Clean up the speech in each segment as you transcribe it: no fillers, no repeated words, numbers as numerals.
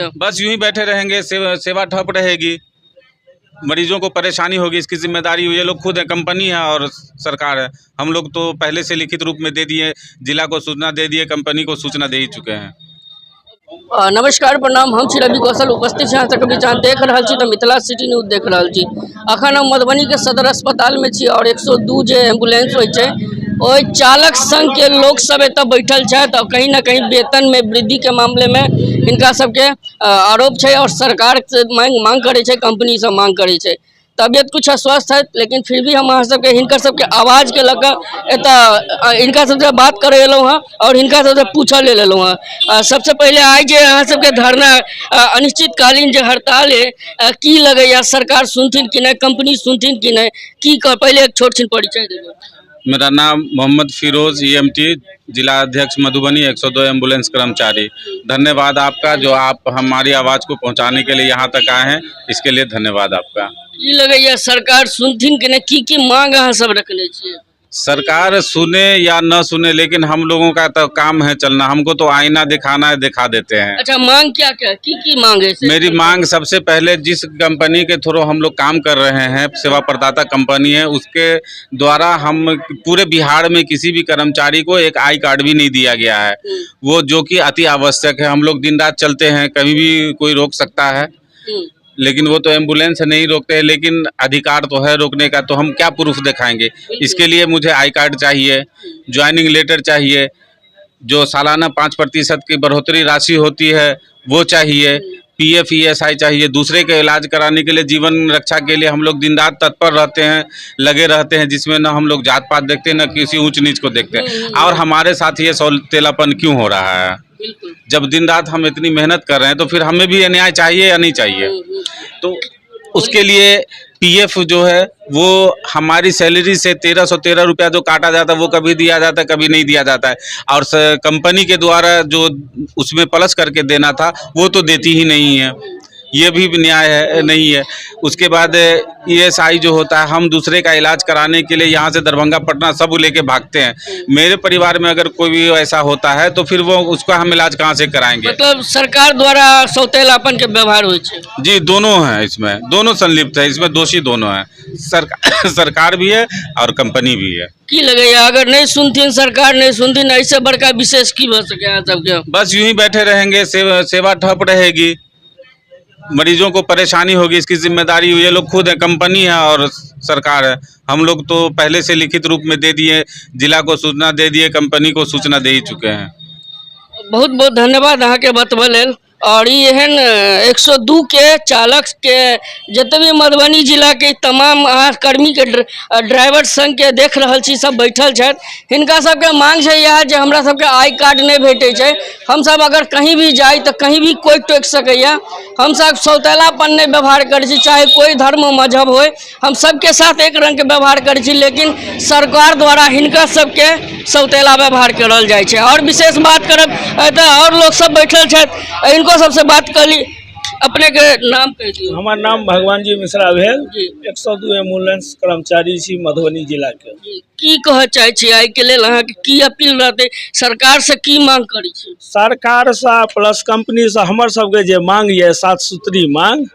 बस यूं ही बैठे रहेंगे, सेवा ठप रहेगी, मरीजों को परेशानी होगी, इसकी जिम्मेदारी ये लोग खुद है, कंपनी है और सरकार है। हम लोग तो पहले से लिखित रूप में दे दिए, जिला को सूचना दे दिए, कंपनी को सूचना दे ही चुके हैं। नमस्कार, प्रणाम। हम छी रवि कौशल, उपस्थित छी अहाँ सबके बीच। अहाँ देख रहल छी तऽ मिथिला सिटी न्यूज देख रहल छी। अखन हम मधुबनीके सदर अस्पतालमे छी और 102 जे एम्बुलेंस होइ छै, ओहि चालक संघके लोक सब एतऽ बैठल छथि और कहीं ना कहीं वेतनमे वृद्धिके मामलेमे हिनका सबके आरोप छै और सरकार से मांग मांग करै छै, कंपनीसँ मांग करै छै। तबियत कुछ अस्वस्थ है, लेकिन फिर भी हम अहाँ सबके हिनकर सबके आवाजके लऽ कऽ एतऽ हिनका सबसँ बात करे एलहुँ हँ और हिनका सबसँ पूछऽ लेल एलहुँ हँ। सबसँ पहिले आइ जे अहाँ सबके धरना, अनिश्चितकालीन जे हड़ताल है, की लगैया, सरकार सुनथिन कि नहि, कंपनी सुनथिन कि नहि? की कह पहिले एक छोट छिन परिचय देबै। मेरा नाम मोहम्मद फिरोज, ईएमटी जिला अध्यक्ष मधुबनी, 102 एम्बुलेंस कर्मचारी। धन्यवाद आपका, जो आप हमारी आवाज़ को पहुंचाने के लिए यहाँ तक आए हैं, इसके लिए धन्यवाद आपका। की लगैया, सरकार सुनथिन कि नहि? की की मांग अहाँ सब रखने छियै? सरकार सुने या न सुने, लेकिन हम लोगों का तो काम है चलना। हमको तो आईना दिखाना है, दिखा देते हैं। अच्छा, मांग क्या क्या, की की मांग है? मेरी मांग सबसे पहले, जिस कंपनी के थ्रू हम लोग काम कर रहे हैं, सेवा प्रदाता कंपनी है, उसके द्वारा हम पूरे बिहार में किसी भी कर्मचारी को एक I card भी नहीं दिया गया है, वो जो कि अति आवश्यक है। हम लोग दिन रात चलते हैं, कभी भी कोई रोक सकता है, लेकिन वो तो एम्बुलेंस नहीं रोकते हैं, लेकिन अधिकार तो है रोकने का, तो हम क्या प्रूफ दिखाएंगे? इसके लिए मुझे I card चाहिए, ज्वाइनिंग लेटर चाहिए, जो सालाना 5% की बढ़ोतरी राशि होती है वो चाहिए, पीएफ ईएसआई चाहिए। दूसरे के इलाज कराने के लिए, जीवन रक्षा के लिए हम लोग दिन रात तत्पर रहते हैं, लगे रहते हैं, जिसमें न हम लोग जात पात देखते हैं, न किसी ऊंच नीच को देखते हैं और हमारे साथ ये सौतेलापन क्यों हो रहा है? जब दिन रात हम इतनी मेहनत कर रहे हैं, तो फिर हमें भी अन्याय चाहिए या नहीं चाहिए? तो उसके लिए पीएफ जो है, वो हमारी सैलरी से 1313 रुपया जो काटा जाता है, वो कभी दिया जाता है, कभी नहीं दिया जाता है और कंपनी के द्वारा जो उसमें प्लस करके देना था, वो तो देती ही नहीं है। ये भी न्याय है नहीं है। उसके बाद ईएसआई जो होता है, हम दूसरे का इलाज कराने के लिए यहाँ से दरभंगा, पटना सब लेके भागते हैं। मेरे परिवार में अगर कोई भी ऐसा होता है, तो फिर वो उसका हम इलाज कहाँ से कराएंगे? मतलब सरकार द्वारा सौतेलापन के व्यवहार होइ छै। जी, दोनों हैं इसमें, दोनों संलिप्त है इसमें, दोषी दोनों हैं, सरकार सरकार भी है और कंपनी भी है। की लगैया, अगर नहीं सुनथिन, सरकार नहीं सुनथिन, ऐसे बड़का विशेष की भऽ सके अहाँ सबके? बस यूं ही बैठे रहेंगे, सेवा ठप रहेगी, मरीजों को परेशानी होगी, इसकी जिम्मेदारी ये लोग खुद है, कंपनी है और सरकार है। हम लोग तो पहले से लिखित रूप में दे दिए, जिला को सूचना दे दिए, कंपनी को सूचना दे ही चुके हैं। बहुत बहुत धन्यवाद अहाँके बतबै लेल। और ई एहन 102 के चालक के जते भी मधुबनी जिलाके तमाम अहाँ कर्मीके ड्राइवर संघके देख रहल छी, सब बैठल छथि। हिनका सबके मांग छै इएह जे हमरा सबके I card नहि भेटै छै। हमसब अगर कहीं भी जाइ तऽ कहीं भी कोइ टोकि सकैए। हमसब सौतेलापन नहि व्यवहार करै छी, चाहे कोइ धर्म मजहब होइ, हम सबके साथ एक रङ्गके व्यवहार करै छी, लेकिन सरकार द्वारा हिनका सबके सौतेला व्यवहार करल जाइ छै। आओर विशेष बात करब, एतऽ आओर लोक सब बैठल छथि, हिनको सबसँ बात कऽ ली। अपनेके नाम कहि दियौ। हमर नाम भगवान जी मिश्रा भेल। 102 एम्बुलेंस कर्मचारी छी मधुबनी जिलाके। की कहऽ चाहै छी, एहिके लेल अहाँके की अपील रहतै, सरकार से की मांग करै छी? सरकारसँ प्लस कंपनीसँ हमर सबके जे मांग यऽ, सात सूत्री मांग,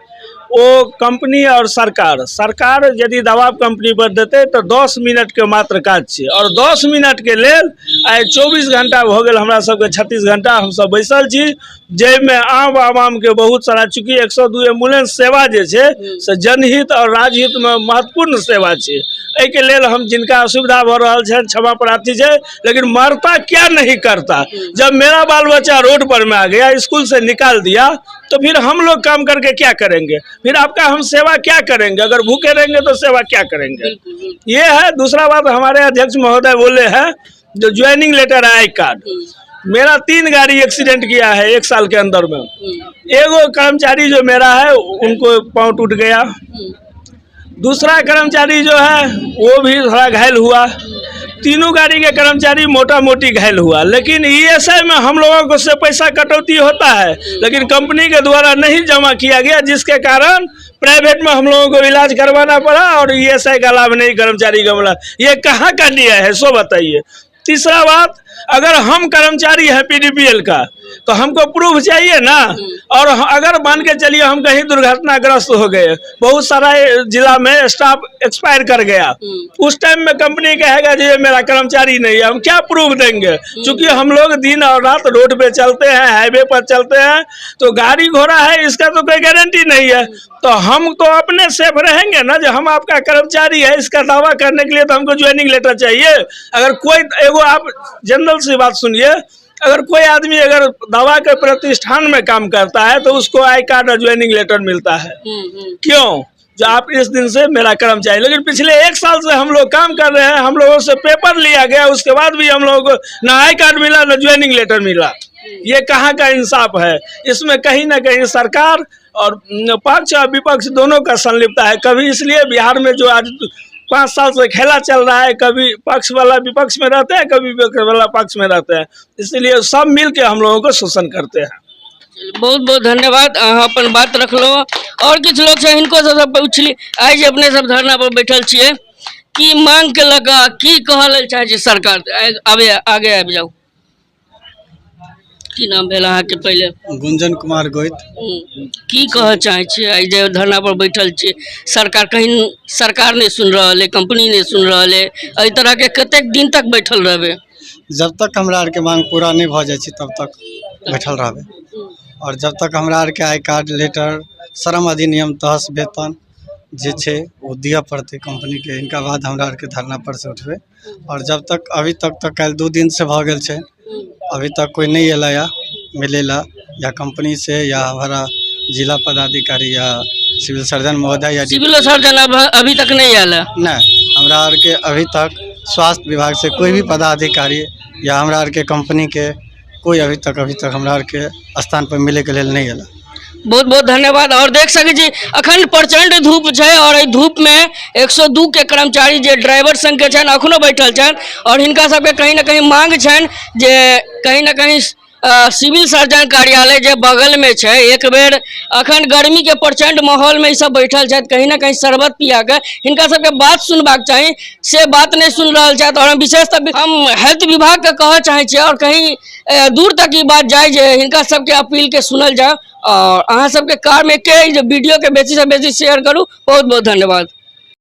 ओ कंपनी और सरकार, सरकार यदि दबाव कंपनी पर देतै तऽ 10 मिनटके मात्र काज छै और 10 मिनटके लेल आइ 24 घंटा भऽ गेल हमरा सबके, 36 घंटा हमसब बैसल छी, जाहिमे आम आवामके बहुत सारा, चूँकि 102 एम्बुलेंस सेवा जे छै से जनहित और राजहितमे महत्वपूर्ण सेवा छै, एहिके लेल हम जिनका असुविधा भऽ रहल छनि, क्षमा प्रार्थी छै। लेकिन मरता क्या नहीं करता। जब मेरा बाल बच्चा रोड पर में आ गया, स्कूल से निकाल दिया, तो फिर हम लोग काम करके क्या करेंगे? फिर आपका हम सेवा क्या करेंगे? अगर भूखे रहेंगे तो सेवा क्या करेंगे? बिल्कुल बिल्कुल। ये है। दूसरा बात, हमारे अध्यक्ष महोदय बोले हैं जो ज्वाइनिंग लेटर, I card, मेरा तीन गाड़ी एक्सीडेंट किया है एक साल के अंदर में। एगो कर्मचारी जो मेरा है, उनको पाँव टूट गया। दूसरा कर्मचारी जो है, वो भी थोड़ा घायल हुआ। तीनों गाड़ी के कर्मचारी मोटा मोटी घायल हुआ, लेकिन ईएसआई में हम लोगों को से पैसा कटौती होता है, लेकिन कंपनी के द्वारा नहीं जमा किया गया, जिसके कारण प्राइवेट में हम लोगों को इलाज करवाना पड़ा और ईएसआई का लाभ नहीं कर्मचारी को मिला। ये कहाँ का न्याय है, सो बताइए। तीसरा बात अगर हम कर्मचारी हैं पीडीपीएल का तो हमको प्रूफ चाहिए ना। और अगर मान के चलिए हम कहीं दुर्घटनाग्रस्त हो गए, बहुत सारा जिला में स्टाफ एक्सपायर कर गया, उस टाइम में कंपनी कहेगा जी ये मेरा कर्मचारी नहीं है, हम क्या प्रूफ देंगे? क्योंकि हम लोग दिन और रात रोड पे चलते हैं, हाईवे पर चलते हैं, तो गाड़ी घोड़ा है इसका तो कोई गारंटी नहीं है। तो हम तो अपने सेफ रहेंगे ना, जो हम आपका कर्मचारी है इसका दावा करने के लिए तो हमको ज्वाइनिंग लेटर चाहिए। अगर कोई एगो आप जनरल सी बात सुनिए, अगर कोई आदमी अगर दवा के प्रतिष्ठान में काम करता है तो उसको I card और ज्वाइनिंग लेटर मिलता है। क्यों? जो आप इस दिन से मेरा कर्मचारी। लेकिन पिछले एक साल से हम लोग काम कर रहे हैं, हम लोगों से पेपर लिया गया, उसके बाद भी हम लोगों को ना I card मिला ना ज्वाइनिंग लेटर मिला। ये कहाँ का इंसाफ है? इसमें कहीं ना कहीं सरकार और पक्ष और विपक्ष दोनों का संलिप्तता है। कभी इसलिए बिहार में जो आज 5 साल से खेला चल रहा है, कभी पक्ष वाला विपक्ष में रहते हैं, कभी विपक्ष वाला पक्ष में रहते हैं, इसलिए सब मिल के हम लोगों को शोषण करते हैं। बहुत बहुत धन्यवाद, अहाँ अपन बात रखलहुँ। और किछु लोग छै, हिनको सबसँ पुछली। आइ जे अपने सब धरना पर बैठल छियै, की मांग के लऽ कऽ की कहऽ लेल चाहै छी सरकार? आबे आगे आबि जाउ। की नाम भेल अहाँके पहिले? गुंजन कुमार गोइत। की कहऽ चाहै छियै? आइ जे धरना पर बैठल छियै, सरकार कहीं सरकार नहि सुनि रहल अइ, कंपनी नहि सुनि रहल अइ, एहि तरहके कतेक दिन तक बैठल रहबै? जब तक हमरा आरके मांग पूरा नहि भऽ जाइ छै तब तक बैठल रहबै। आओर जब तक हमरा आरके I card, letter, श्रम अधिनियम तहत वेतन जे छै ओ दिअ पड़तै कम्पनीके, हिनका बाद हमरा आरके धरना पर से उठबै। आओर जब तक अभी तक तऽ काल्हि 2 दिन से भऽ गेल छै, अभी तक कोइ नहि अयलै यऽ मिलै लए, या कंपनी से या हमारा जिला पदाधिकारी या सिविल सर्जन महोदय या सिविलो सर्जन अभी तक नहि आयल है? नहि, हमरा आरके अभी तक स्वास्थ्य विभाग से कोई भी पदाधिकारी या हमरा आरके कंपनीके कोई अभी तक हमरा आरके स्थान पर मिलैके लेल नहि अयला। बहुत बहुत धन्यवाद। और देख सकै छी, अखन प्रचंड धूप छै और एहि धूपमे 102 के कर्मचारी जे ड्राइवर संघके छनि अखनो बैठल छनि और हिनका सबके कहीं ना कहीं मांग छनि जे कहीं ना कहीं सिविल सर्जन कार्यालय जे बगलमे छै, एक बेर अखन गर्मीके प्रचंड माहौलमे ई सब बैठल छथि, कहीं ना कहीं शरबत पिया कऽ हिनका सबके बात सुनबाक चाही, से बात नहि सुनि रहल छथि। और हम विशेषतः हम हेल्थ विभागके कहऽ चाहै छियै और कहीं दूर तक ई बात जाय जे हिनका सबके अपीलके सुनल जाय। और अहाँ सबके काम एके जे वीडियोके बेसीसँ बेसी शेयर करू। बहुत बहुत धन्यवाद।